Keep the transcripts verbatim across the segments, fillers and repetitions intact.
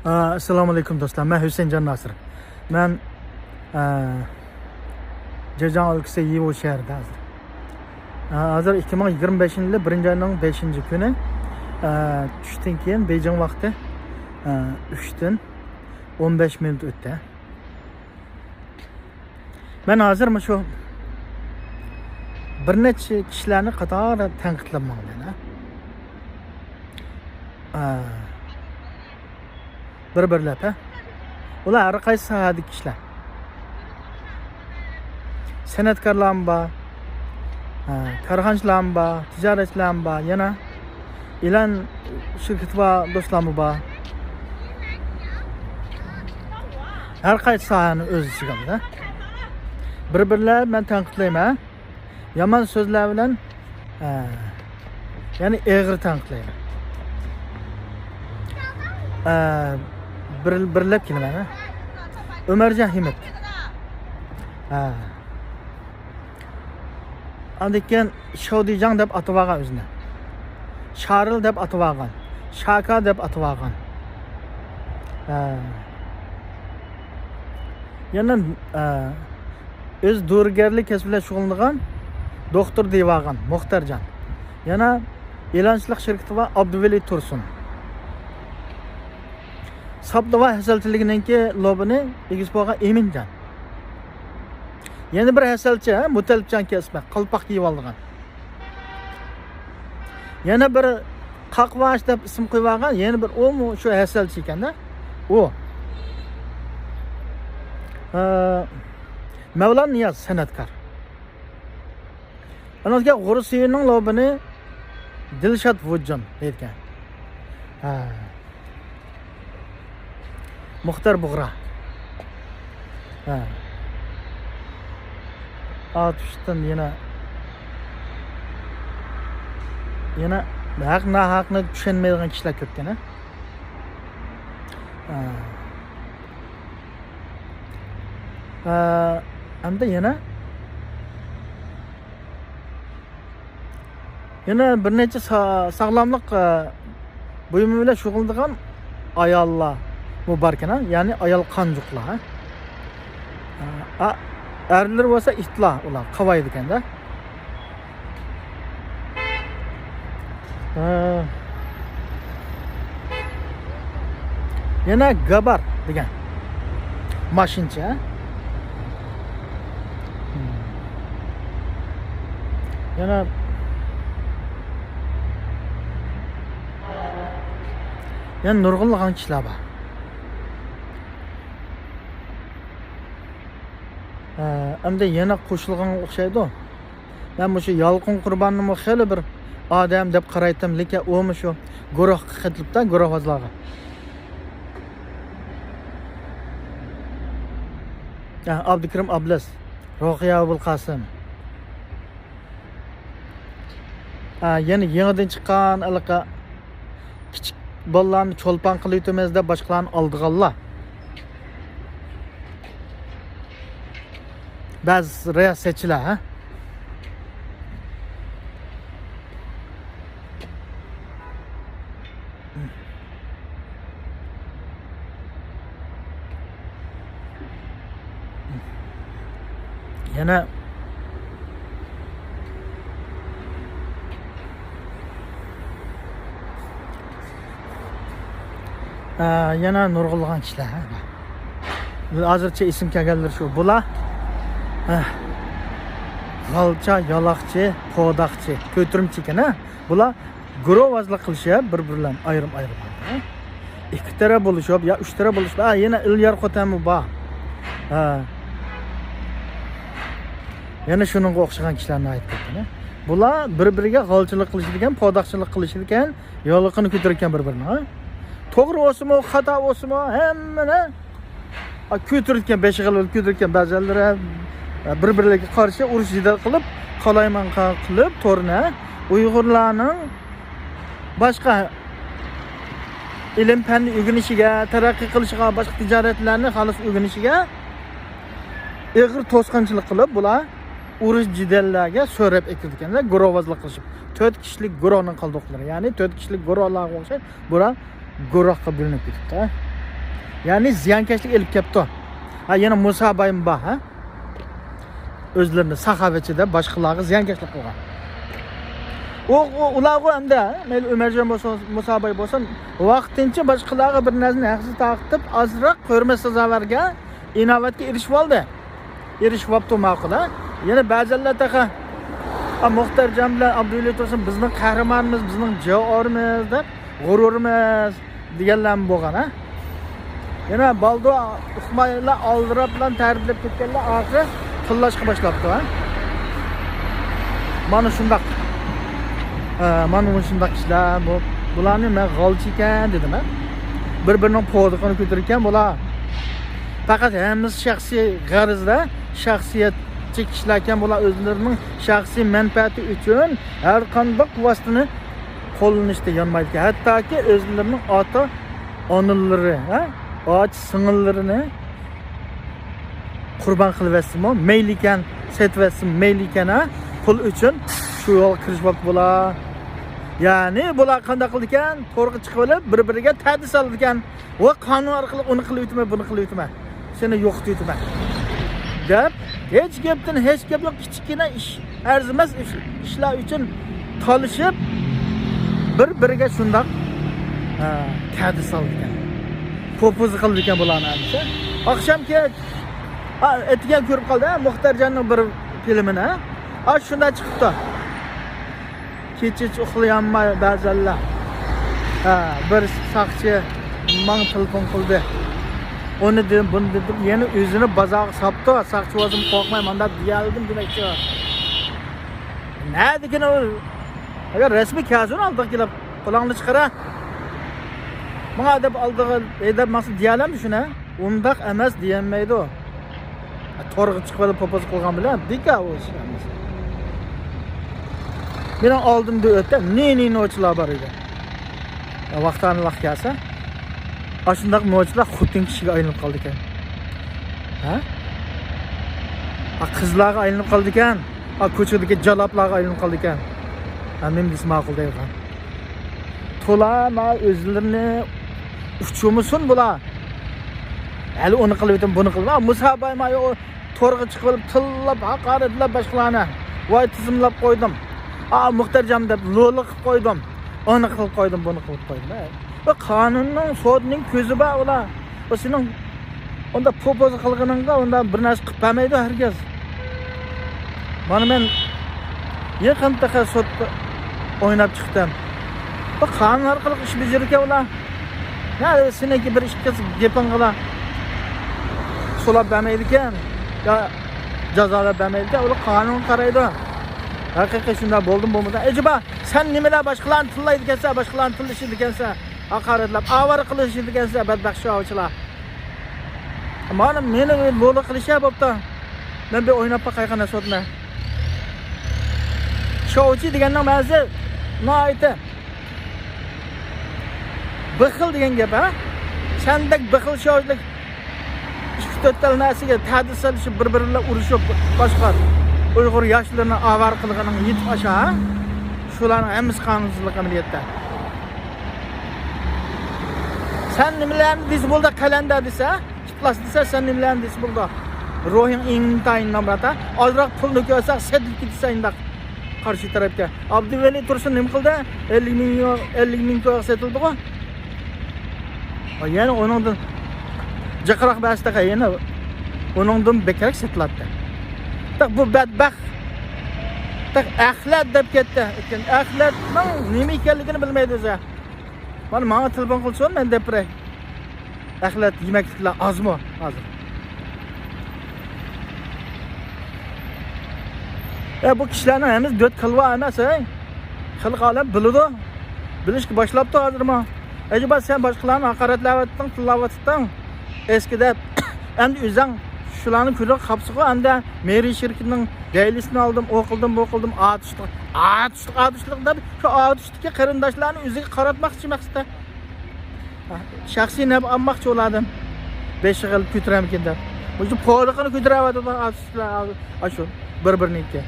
ئە، ئەسسالامۇئەلەيكۇم دوستلار، مەن ھۈسەيىنجان ناسىر. مەن، ئە، جېجياڭ ئۆلكىسى يىۋۇ شەھىرىدە ھازىر. ئە، ھازىر ئىككى مىڭ يىگىرمە بەشىنچى يىلى بىرىنچى ئاينىڭ بەشىنچى كۈنى، ئە، چۈشتىن كېيىن بېيجىڭ ۋاقتى، ئە، ئۈچتىن ئون بەش مىنۇت ئۆتتى. مەن ھازىر مۇشۇ بىر نەچچە كىشىلەرنى قاتارىدا تەنقىدلەپ ماڭىمەن، ھە. ئە، بىر-بىرلەپ، ھە. ئۇلار ھەر قايسى ساھەدىكى كىشىلەر. سەنئەتكارلارمۇ بار، ھە، كارخانىچىلارمۇ بار، تىجارەتچىلەرمۇ بار، يەنە ئېلان شىركىتى بار دوستلارمۇ بار. ھەر قايسى ساھەنى ئۆز ئىچىگە ئالىدۇ. بىر-بىرلەپ مەن تەنقىدلەيمەن. يامان سۆزلەر بىلەن، ئە، يەنى ئېغىر تەنقىدلەيمەن. ئە، بىر، بىرلەپ كېلىمەن، ھە. ئۆمەرجان ھىمىت. ھە. ئاندىن كېيىن شاۋدىجاڭ دەپ ئاتىۋالغان ئۆزىنى. شارىل دەپ ئاتىۋالغان. شاكا دەپ ئاتىۋالغان. ھە. يەنە، ئە، ئۆز دورىگەرلىك كەسپى بىلەن شۇغۇللىنىدىغان دوختۇر دېيىۋالغان مۇختەرجان. يەنە ئېلانچىلىق شىركىتى بار ئابدۇۋەلى تۇرسۇن. ساپنىۋا ھەسەلچىلىكىنىڭكى لوبىنى ئىگىسى بولغان ئىمىنجان. يەنە بىر ھەسەلچى، ھە، مۇتەللىپجان كەسپى، قالپاق كىيىۋالىدىغان. يەنە بىر قاقۋاش دەپ ئىسىم قويۇۋالغان، يەنە بىر ئۇمۇ شۇ ھەسەلچى ئىكەن-دە. ئۇ. ئە، مەۋلان نىياز سەنئەتكار. ئۇنىڭ كېيىن غۇرسىينىڭ لوبىنى دىلشات ۋۇجۇن دەيدىكەن. ھە. مۇختەر بۇغرا. ھە. ئاتۇشتىن يەنە، يەنە ھەق ناھەقنى چۈشەنمەيدىغان كىشىلەر كۆپكەن، ھە. ھە. ھە، ئەمدى يەنە يەنە بىر نەچچە سا-، ساغلاملىق، ئە، بۇيۇمى بىلەن شۇغۇللىنىدىغان ئاياللارمۇ باركەن، ھە؟ يەنى ئايال قانجۇقلار، ھە؟ ئە، ئەرلىرى بولسا ئىتلار، ئۇلار قاۋايدىكەن-دە. ئە، يەنە گابار دېگەن ماشىنىچى، ھە؟ يەنە، يەنە نۇرغۇنلىغان كىشىلەر بار. ئە، ئەمدى يەنە قوشۇلغانغا ئوخشايدۇ. مەن مۇشۇ يالقۇن قۇرباننىمۇ خېلى بىر ئادەم دەپ قارايتتىم، لېكىن ئۇمۇ شۇ گۇرۇھقا قېتىلىپتا، گۇرۇھۋازلارغا. ھە، ئابدۇكېرىم ئابلەز، رۇقىيە ئابۇلقاسىم. ھە، يەنە يېڭىدىن چىققان ھېلىقى كىچىك بالىلارنى چولپان قىلىۋېتىمىز دەپ باشقىلارنى ئالدىغانلار. بەزى رىياسەتچىلەر، ھە؟ يەنە، ئە، يەنە نۇرغۇنلىغان كىشىلەر، ھە. ھازىرچە ئېسىمگە كەلگەنلىرى شۇ. بۇلار، ئە، غالچا، يالاقچى، پوداقچى، كۆتۈرمىچى ئىكەن، ھە. بۇلار گۇرۇھۋازلىق قىلىشىپ، بىر-بىرلەرنى ئايرىم-ئايرىم. ئىككى تەرەپ بولۇشۇپ، يا ئۈچ تەرەپ بولۇشۇپ، ھە، يەنە ئىليار خوتەنمۇ بار. ھە. يەنە شۇنىڭغا ئوخشىغان كىشىلەر ناھايىتى كۆپ. بۇلار بىر-بىرىگە غالچىلىق قىلىشىدىكەن، پوداقچىلىق قىلىشىدىكەن، ياۋلىقىنى كۆتۈرىدىكەن بىر-بىرىنىڭ، ھە. توغرا بولسىمۇ، خاتا بولسىمۇ، ھەممىنى كۆتۈرۈلگەن، بەش خىل كۆتۈرۈلگەن، بەزىلىرى بىر-بىرلىرىگە قارشى ئۇرۇش جېدەل قىلىپ، قالايمىقان قىلىپ تورنى، ئۇيغۇرلارنىڭ باشقا ئىلىم پەننى ئۆگىنىشىگە، تەرەققىي قىلىشىغا، باشقا تىجارەتلەرنى خالىس ئۆگىنىشىگە ئېغىر توسقۇنچىلىق قىلىپ، بۇلار ئۇرۇش جېدەللەرگە سۆرەپ ئەكىرىدىكەنلەر، گۇرۇھۋازلىق قىلىشىپ. تۆت كىشىلىك گۇرۇھنىڭ قالدۇقلىرى، يەنى تۆت كىشىلىك گۇرۇھلارغا ئوخشاش بۇلار گۇرۇھقا بۆلۈنۈپ كېتىپتۇ. يەنى زىيانكەشلىك ئېلىپ كەپتۇ. ھە، يەنە مۇسا بايمۇ بار، ھە؟ ئۆزلىرىنى ساخاۋەتچى دەپ باشقىلارغا زىيانكەشلىك قىلغان. ئۇ، ئۇ، ئۇلارغۇ ئەمدى، ھە؟ مەيلى ئۆمەرجان بولسۇن، مۇسا باي بولسۇن، ۋاقتىنچە باشقىلارغا بىر نەرسىنى ھەقسىز تارقىتىپ، ئازراق ھۆرمەت سازاۋەرگە، ئىناۋەتكە ئېرىشىۋالدى. ئېرىشىۋاپتۇ، ماقۇل، ھە؟ يەنە بەزەنلەر تېخى، «ئا، مۇختەرجان بىلەن ئابدۇۋەلى تۇرسۇن بىزنىڭ قەھرىمانىمىز، بىزنىڭ جەۋھىرىمىز» دەپ، غۇرۇرىمىز دېگەنلەرمۇ بولغان، ھە؟ يەنە بالدۇر ئۇقمايلا ئالدىراپلا تەرىپلەپ كەتكەنلەر ئاخىرى تىللاشقا باشلاپتۇ، ھە؟ مانا شۇنداق. ھە، مانا مۇشۇنداق كىشىلەر بۇ. بۇلارنى مەن غالچى ئىكەن دېدىم، ھە؟ بىر-بىرىنىڭ پودىقىنى كۆتۈرۈۋەتكەن بۇلار. پەقەت ھەممىسى شەخسىي غەرىزدە، شەخسىيەتچى كىشىلەركەن بۇلار، ئۆزلىرىنىڭ شەخسىي مەنپەئەتى ئۈچۈن ھەر قانداق ۋاسىتىنى قوللىنىشتا يانمايدىكەن. ھەتتاكى ئۆزلىرىنىڭ ئاتا-ئانىلىرى، ھە، ئاچا-سىڭىللىرىنى قۇربان قىلىۋەتسىمۇ مەيلىكەن، سېتىۋەتسىمۇ مەيلىكەن، ھە، پۇل ئۈچۈن شۇ يولغا كىرىشىۋاپتۇ بۇلار. يەنى بۇلار قانداق قىلىدىكەن؟ تورغا چىقىۋېلىپ، بىر-بىرىگە تەھدىت سالىدىكەن. ۋاي، قانۇن ئارقىلىق ئۇنى قىلىۋېتىمەن، بۇنى قىلىۋېتىمەن، سېنى يوقىتىۋېتىمەن دەپ، ھېچ گەپتىن ھېچ گەپ يوق، كىچىككىنە ئىش، ئەرزىمەس ئىش، ئىشلار ئۈچۈن تالىشىپ، بىر-بىرىگە شۇنداق، ھە، تەھدىت سالىدىكەن، پوپوزا قىلىدىكەن بۇلارنى ھەممىسى. ئاخشام كەچ، ھە، ئەتىگەن كۆرۈپ قالدى، ھە، مۇختەرجاننىڭ بىر فىلىمىنى، ھە، ئاشۇ شۇنداق چىقىپتۇ. كېچىچە ئۇخلىيالماي بەزەنلەر. ھە، بىر ساقچى ماڭا تېلېفون قىلدى. ئۇنى دېدىم، بۇنى دېدىم، يەنە ئۆزىنى بازارغا ساپتۇ. ساقچى بولسىمۇ قورقماي مانداق دېيەلىدىم دېمەكچى. نەدىكىنى ئۇ؟ ئەگەر رەسمىي كەلسۇن ئالدىغا كېلىپ، قۇلاڭنى چىقىرە. ماڭا دەپ ئالدىغا ھەيدەپ ماڭسا دېيەلەمدۇ شۇنى؟ ئۇنداق ئەمەس دېيەلمەيدۇ. تورغا چىقىپ ئېلىپ پوپوزا قىلغان بىلەن بىكار ئۇ ئىش ھەممىسى. مېنىڭ ئالدىمدا ئۆتتى، نى-نى نوچىلار بار ئىدى. ۋاقتانى ۋاق كەلسە، ئاشۇنداق نوچىلار خوتۇن كىشىگە ئايلىنىپ قالىدىكەن. ھە؟ ئا، قىزلارغا ئايلىنىپ قالىدىكەن. ئا، كوچىدىكى جالاپلارغا ئايلىنىپ قالىدىكەن. ھە، نېمە دېسە ماقۇل دەيدىغان. تولا ما ئۆزلىرىنى ئۇچۇرمىسۇن بۇلار. ھەلى ئۇنى قىلىۋېتىم، بۇنى قىلىۋېتىم. مۇسا باي ما تورغا چىقىۋېلىپ، تىللاپ، ھاقارەتلەپ باشقىلارنى. ۋاي، تىزىملاپ قويدۇم. ئا، مۇختەرجان دەپ لولا قىلىپ قويدۇم. ئۇنى قىلىپ قويدۇم، بۇنى قىلىپ قويدۇم. ھەي، بۇ قانۇننىڭ، سوتنىڭ كۆزى بار ئۇلار. بۇ سېنىڭ ئۇنداق پوپوزا قىلغىنىڭغا ئۇنداق بىر نەرسە قىلىپ بەرمەيدۇ ھەرگىز. مانا مەن يېقىن تېخى سوتتا ئويناپ چىقتىم. بۇ قانۇن ئارقىلىق ئىش بېجىرىدىكەن ئۇلار. يا سېنىڭكى بىر ئىككى گېپىڭگىلا سولاپ بەرمەيدىكەن، يا جازالاپ بەرمەيدىكەن، ئۇلار قانۇنغا قارايدۇ. ھەقىقىي شۇنداق بولدىمۇ بولمىدى. ئەجەبا، سەن نېمىلا باشقىلارنى تىللايدىكەنسەن، باشقىلارنى تىللىشىدىكەنسەن، ھاقارەتلەپ، ئاۋارە قىلىشىدىكەنسەن، بەتبەخت شوۋىچىلار. مانا مېنى لولا قىلىشى بوپتۇ. مەن بىر ئويناپ باقاي قانداق سوتنى. شوۋىچى دېگەننىڭ مەنىسى ناھايىتى بېخىل دېگەن گەپ، ھە؟ سەندەك بېخىل شوۋىچىلىك ئىككى تۆت تال نەرسىگە تەدىس سېلىشىپ، بىر-بىرى بىلەن ئۇرۇشۇپ، باشقا ئۇيغۇر ياشلىرىنى ئاۋارە قىلغىنىڭ يېتىپ ئاشا، ھە؟ شۇلارنىڭ ھەممىسى قانۇنسىزلىق ئەمەلىيەتتە. سەن نېمىلەرنى دېسە بولدى، قەلەندەر دېسە، ئىپلاس دېسە، سەن نېمىلەرنى دېسە بولدى. روھىڭ ئىنتايىن نامرات، ھە؟ ئازراق پۇلنى كۆرسەڭ، سېتىلىپ كېتىسەن ئۇنداق قارشى تەرەپكە. ئابدۇۋەلى تۇرسۇن نېمە قىلدى؟ ئەللىك مىڭ يورو، ئەللىك مىڭ كويغا سېتىلدىغۇ. يەنە ئۇنىڭدىن جىقراق بەرسە تېخى يەنە ئۇنىڭدىن بەكرەك سېتىلاتتى. تېخى بۇ بەتبەخت تېخى ئەخلەت دەپ كەتتى. ئەخلەتنىڭ نېمە ئىكەنلىكىنى بىلمەيدۇ ئۆزى. مانا ماڭا تېلېفون قىلسۇن، مەن دەپ بېرەي. ئەخلەت يېمەكلىكلەر ئازمۇ ھازىر؟ ئە، بۇ كىشىلەرنىڭ ھەممىسى دۆت كالۋا ئەمەس، ھەي. خەلق ئالەم بىلىدۇ. بىلىشكە باشلاپتۇ ھازىرمۇ. ئەجەبا، سەن باشقىلارنى ھاقارەتلەۋەتتىڭ، تىللاۋەتتىڭ. ئەسكى دەپ، ئەمدى ئۆزۈڭ شۇلارنى كۆرۈپ قاپسىغۇ، ئەمدى مېرى شىركىتىنىڭ دەيلىسىنى ئالدىم، ئۇ قىلدىم، بۇ قىلدىم، ئاتۇشلۇق، ئاتۇشلۇق، ئاتۇشلۇق دەپ، شۇ ئاتۇشتىكى قېرىنداشلارنى ئۆزىگە قاراتماقچى مەقسىتى. شەخسىي نەپ ئالماقچى ئۇلاردىن. بېشىغا ئېلىپ كۆتۈرەمكىن دەپ. مۇشۇ پودىقىنى كۆتۈرۈۋاتىدۇ ئاتۇشلار، ئاشۇ بىر-بىرىنىڭكى.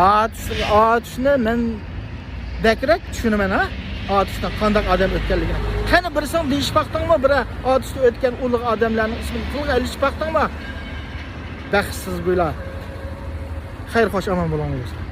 ئاتۇش، ئاتۇشنى مەن بەكرەك چۈشىنىمەن، ھە؟ ئاتۇشتىن قانداق ئادەم ئۆتكەنلىكىنى. قېنى بىرسىڭ دېيىشىپ باقتىڭمۇ؟ بىرەر ئاتۇشتا ئۆتكەن ئۇلۇغ ئادەملەرنىڭ ئىسمىنى تىلغا ئېلىشىپ باقتىڭمۇ؟ بەختسىز گۇيلار. خەير، خوش، ئامان بولۇڭلار دوستلار.